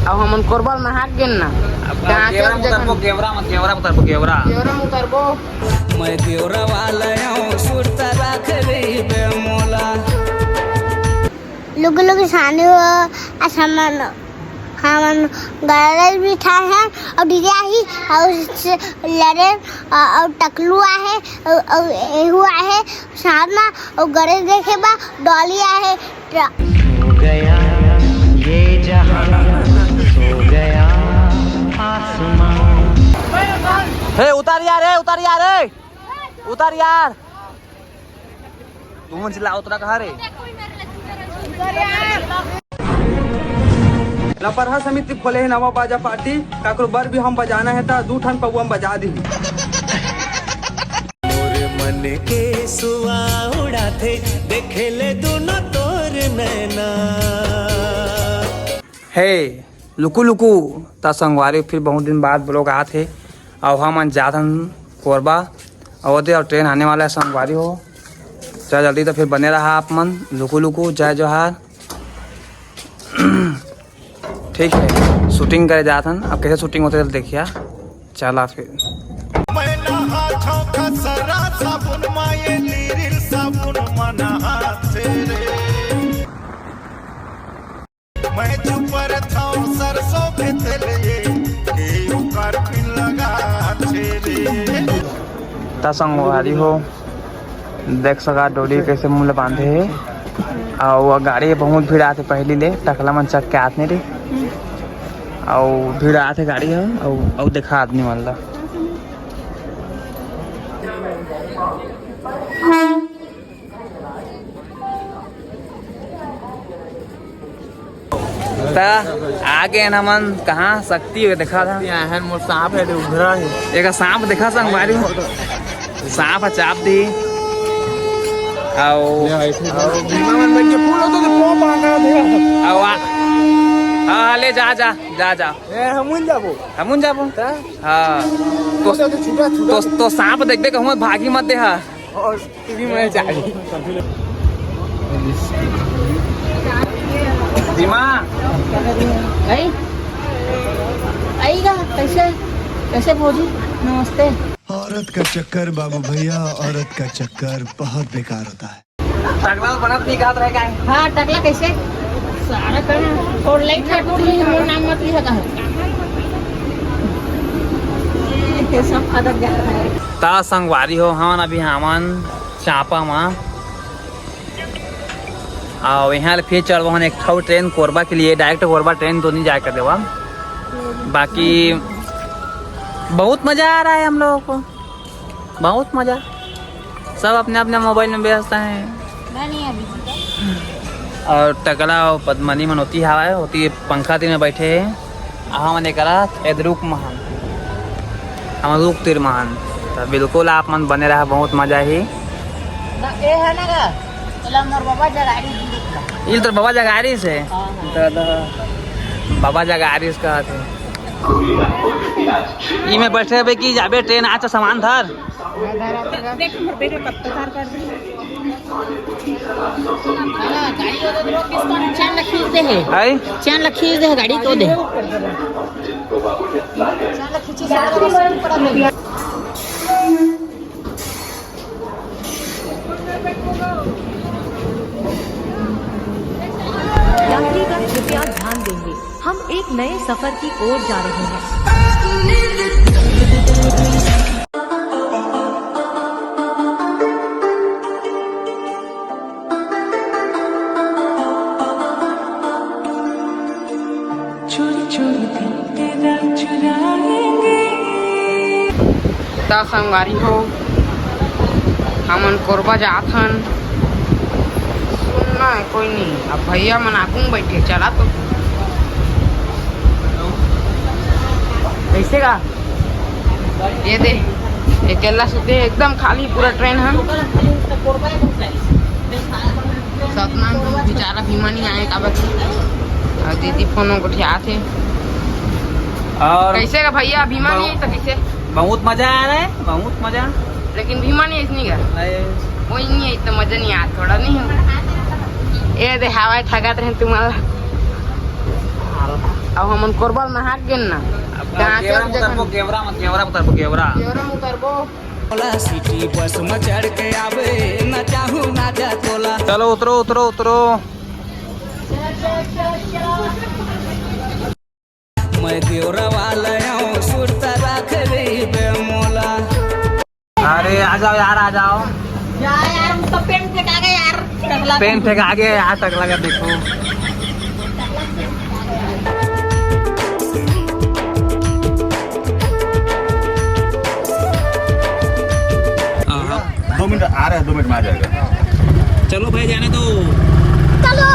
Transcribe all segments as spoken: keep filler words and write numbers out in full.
अब हमन कोरबा नहा के गेन ना। अब, अब कहाँ के गेवरा में जगह उतरबो, नहीं। गेवरा में, गेवरा में उतरबो, गेवरा। गेवरा में उतरबो। मैं गेवरा वाला हूँ, सुरता रख रही बे मोला। लुगु लुगु सानी हो, असमन, हमन गरज भी ठाए हैं, और डीजे ही, और स-, लड़े, और, और टकलू आहे, और, और एहू आहे, साथ में, और गरज देखे बा, डॉली आहे, ट्र- हो गया ये जहां, सो गया आसमां। हे, उतर यार, हे, उतर यार, हे, उतर यार। तुमन चिल्ला उतरा कहाँ रे? लपरहा समिति खोले हे नवा बाजा पार्टी, काकरो बर भी हम बजाना हे त दू ठन पौवा म बजा दिही। मोर मन के सुआ उड़ाथे, देखे ले दोनों तोर नैना। हे, लुकु लुकु, त संगवारी फिर बहुत दिन बाद vlog आत हे, अउ हमन जात हन कोरबा, अउ ओदे अउ ट्रेन आने वाला है संगवारी हो। चल जल्दी, तो फिर बने रहा आप मन, लुकु लुकु, जय जोहार। ठीक है, शूटिंग करे जात हन, अब कैसे शूटिंग होते चल देखिया, चला फिर। मैं नहा छौं खसरा साबुन माये लीरिल साबुन मना हाथ से रे। मैं चुपर छौं सरसों के तेल ये, के ओकर पिन लगा छे रे। त संगवारी हो, देख सका डोरी कैसे मुंह ले बांधे हे। अउ वो गाड़ी बहुत भीड़ आथे, पहली ले टकला मन चक के आत नहीं रे। अउ भीड़ आथे गाड़ी ह, अउ, अउ देखा आदमी मन ला। त आगे हमन कहाँ शक्ति हुए देखा था। ये आहन मोर सांप है, उघरा है। एक सांप देखा संगवारी हो। सांप ह चाप दी। आओ। आओ, भीमा मन बैठ के फूल होतो तो पो मांगा दे। आओ आ। हाँ, हाँ, ले जा, जा, जा, जा। ए, हमन जाबो। हमन जाबो। त? हाँ। तो, तो छुटा, छुटा। तो, तो सांप देख देख हम भागी मत दे हा। और टीवी में चाहिए। दिमा। आई, आईगा कैसे, कैसे भौजी? नमस्ते। औरत का चक्कर बाबू भैया, औरत का चक्कर बहुत बेकार होता है। टकला बनत नहीं कहत रहे का? हाँ, टकला कैसे? सारा करना। और लाइट हट उठ गई, मोर नाम मत लिहा कहा। ये सब खदक जा रहा है। त संगवारी हो, हमन अभी हमन चांपा मा। अउ यहाँ ले फिर चढ़बो हन एक ठो ट्रेन कोरबा के लिए, डायरेक्ट कोरबा ट्रेन तो नहीं जाए कर देवा। बाकी बहुत मजा आ रहा है हम लोगों को, बहुत मजा। सब अपने अपने मोबाइल में व्यस्त हैं। अउ टकला अउ पद्मनी मन ओती हवय, ओती पंखा तीर में बैठे हैं। हमन एकरा एदरुक महन, हमन रुक तीर महन। त बिल्कुल आप मन बने रहा, बहुत मजा ही। ना, ए है ना गा? चला मोर बाबा जगारी जी देखला। इल तोर बाबा जगारी से। हाँ, हाँ। त, त, बाबा जगारी से कहत हे। ई में बैठे बे कि जाबे ट्रेन, आचा सामान धर। देख, मोर बेटा कब तैयार कर दे। हाँ, गाड़ी वाला लोग किसको चैन ला खींच दे है। आई? चैन ला खींच दे है गाड़ी को दे। चैन ला खींची, चैन ला खींची। यात्रीगण कृपया ध्यान देंगे, हम एक नए सफर की ओर जा रहे हैं। चोरी चोरी दिल तेरा चुराएंगे। त संगवारी हो, हमन कोरबा जात हन। सुनना है कोई नहीं, अब भैया मन आगू में बैठे, चला तो। कैसे गा? ये दे, अकेला सुते, एकदम खाली पूरा ट्रेन है। सतना बेचारा भीमा नहीं आए, काबर कि, अउ दीदी फोन गोठियात हे। और कैसे गा भैया, भीमा नहीं आए तो कैसे? बहुत मजा आ रहा है, बहुत मजा। लेकिन भीमा नहीं, इसनी गा। नहीं। कोई नहीं है, इतना मजा नहीं आया, थोड़ा नहीं हो। ये दे, हवा ठगत रहे तुम्हारा। अब हमन कोरबा ल नहा के गेन ना। अब कहाँ के गेवरा उतरबो, गेवरा म, गेवरा उतरबो, गेवरा। गेवरा म उतरबो। ओला सिटी बस म चढ़ के आवे, ना चाहू ना जा तोला। चलो उतरो, उतरो, उतरो। मैं देवरा वाला आऊं, सुरता रख रही बे मोला। अरे आ जाओ यार, आ जाओ। जा यार, उसका पेन फेंका गया यार, टकला। पेन फेंका गया यार, टकला का देखो। दो मिनट आ रहे हैं, दो मिनट में आ जाएगा। चलो भाई, जाने दो। चलो।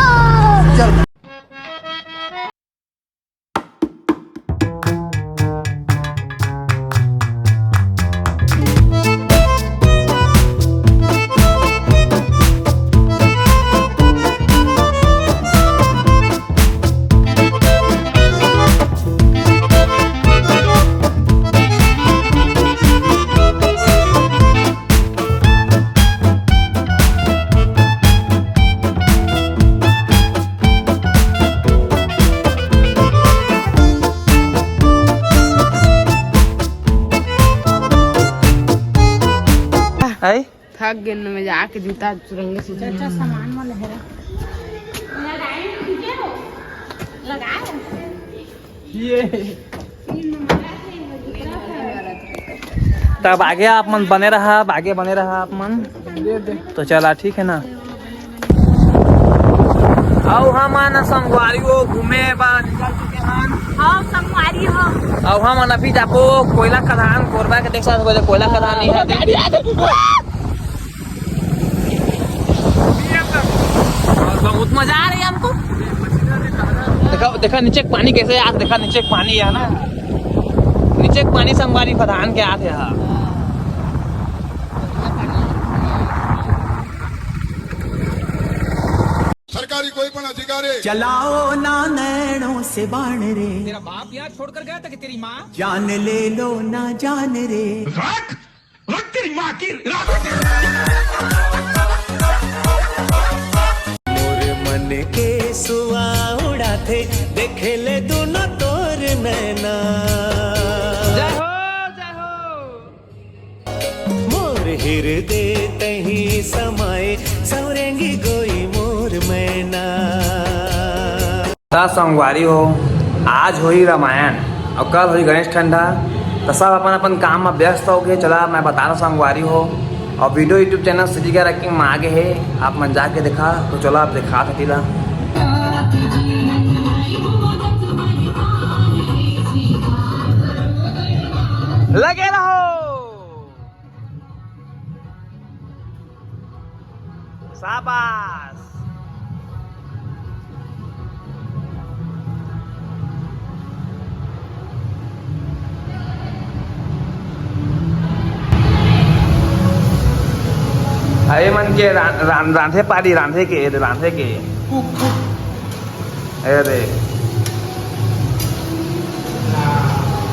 आई? थक गेन मैं जाके जूता रंगे से। अच्छा, सामान मन लहरा। लगाए, ठीक है हो? लगाए। ये। तब आगे आप मन बने रहा, आगे बने रहा आप मन। तो चला, ठीक है ना। अउ हमन संगवारी हो घूमे बर निकल चुके हन। हाँ, संगवारी हो। अउ हमन अभी जाबो कोयला खदान, कोरबा के देख सकत हो, कोयला खदान नहीं है। बहुत मजा आ रही है हमको। देखा, देखा नीचे के पानी कैसे आत, देखा नीचे के पानी है ना, नीचे के पानी संगवारी खदान के आत है। हाँ। सरकारी कोई पण अधिकारी। चलाओ ना नैनों से बाण रे। तेरा बाप यार छोड़कर गया था कि तेरी माँ? जान ले लो ना जान रे। रख, रख तेरी माँ की, रख। मोर मन के सुआ उड़ाथे, देखे ले दोनों तोर नैना। जय हो, जय हो। मोर हृदय तही समाए, सौरेंगी गोई मोर मैना। त संगवारी हो, आज होही रामायण अउ कल होही गणेश ठंडा, त सब अपन अपन काम म व्यस्त हो गए। चला मैं बता रहा संगवारी हो, अउ video YouTube channel सिटी का रैंकिंग म आ गए हे, आप मन जाके देखा। तो चला आप देखा था ला। लगे रहो। शाबाश। अरे मन के रा-, रा-, रांधे पारी, रांधे के, रांधे के। अरे।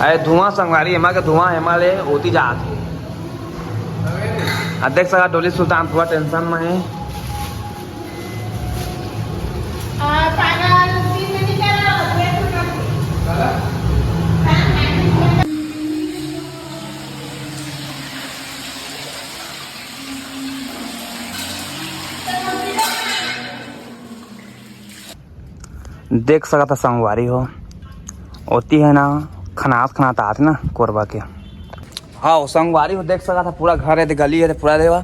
अरे धुआं संगवारी, एमा के धुआं एमा ले ओती जात हे। आ देख सका डोली सुल्तान पूरा tension में है। देख सकत ह संगवारी हो, ओती है ना, खनात खनात आत ना कोरबा के। हाँ संगवारी हो, देख सकत ह पूरा घर है, गली है पूरा देवा।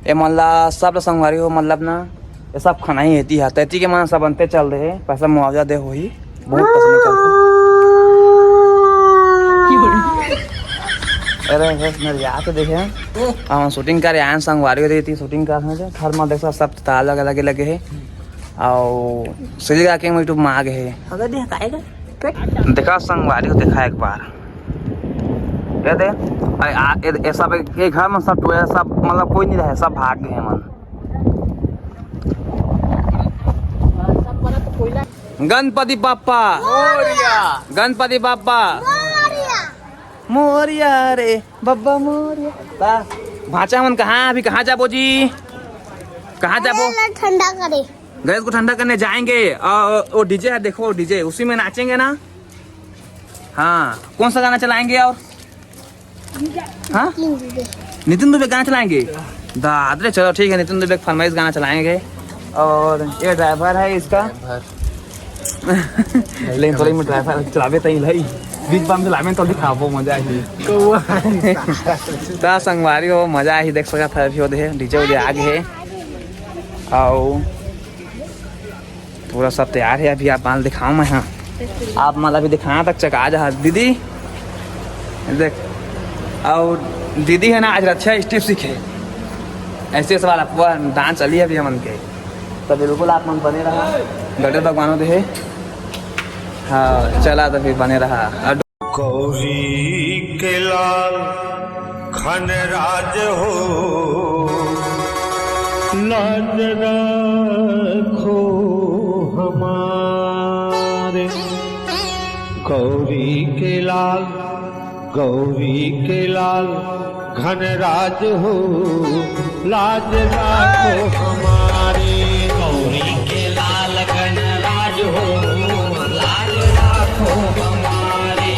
ए मन ला सब ला संगवारी हो, मतलब ना, ये सब खनाही हेती है, तैती के मन सब अंते चल रहे, पैसा मुआवजा दे होही, बहुत पैसा निकलते। अरे बस मेरे याद तो देखे हैं, हम shooting करे आए हैं संगवारी हो, देती shooting कर रहे हैं, घर में देख सकत ह सब ताला लगे लगे है। अउ सिल्ली का के YouTube में आ गए हे। अगर दे हकाए गा, पेट। देखा संगवारी हो, देखा एक बार। ये दे, आ, आ, ये, ये सब एक, एक घर में सब टूटे, सब मतलब कोई नहीं रहे, सब भाग गए मन। गणपति बाप्पा। मोरिया। गणपति बाप्पा। मोरिया। मोरिया रे, बब्बा मोरिया। बा, भांचा मन कहाँ, अभी कहाँ जाबो जी? कहाँ जाबो? अरे, ठंडा करे। गैस को ठंडा करने जाएंगे। और वो डीजे है, देखो डीजे, उसी में नाचेंगे ना। हाँ, कौन सा गाना चलाएंगे? और हाँ, नितिन दुबे गाना चलाएंगे। दादरे, चलो ठीक है, नितिन दुबे की फरमाइश गाना चलाएंगे। और ये ड्राइवर है इसका। लेकिन थोड़ी में ड्राइवर चलावे तई लाई, बीच बाम चलावे तो दिखाबो, मजा ही। ता संगवारी हो, मजा ही, देख सकत है अभी ओदे डीजे उजे आगे है। आओ, पूरा सब तैयार है। अभी आप माल दिखाओ मैं, हाँ, आप माल अभी दिखाना तक चका जा दीदी। देख, और दीदी है ना, आज रक्षा स्टेप सीखे, ऐसे सवाल आपको डांस चली अभी हमन के। तो बिल्कुल आप मन बने रहा, गढ़ भगवानों दे। हाँ, चला तो फिर बने रहा। गौरी के लाल घनराज हो, लाज राखो हमारे। गौरी के लाल, गौरी के लाल घनराज हो, लाज राखो हमारे। गौरी के लाल घनराज हो, लाज राखो हमारे।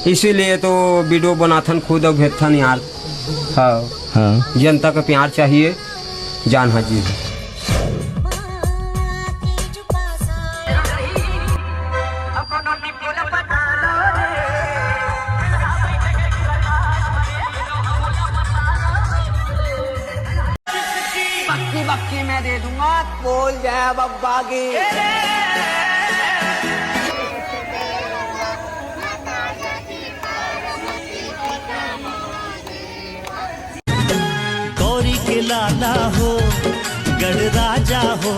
इसीलिए तो वीडियो बनाथन खुद अउ भेजथन यार। हाँ। हाँ। जनता का प्यार चाहिए, जान हाजिर है। बक्की बक्की मैं दे दूंगा, बोल जय बब्बा की। गौरी के लाला हो, गढ़ राजा हो,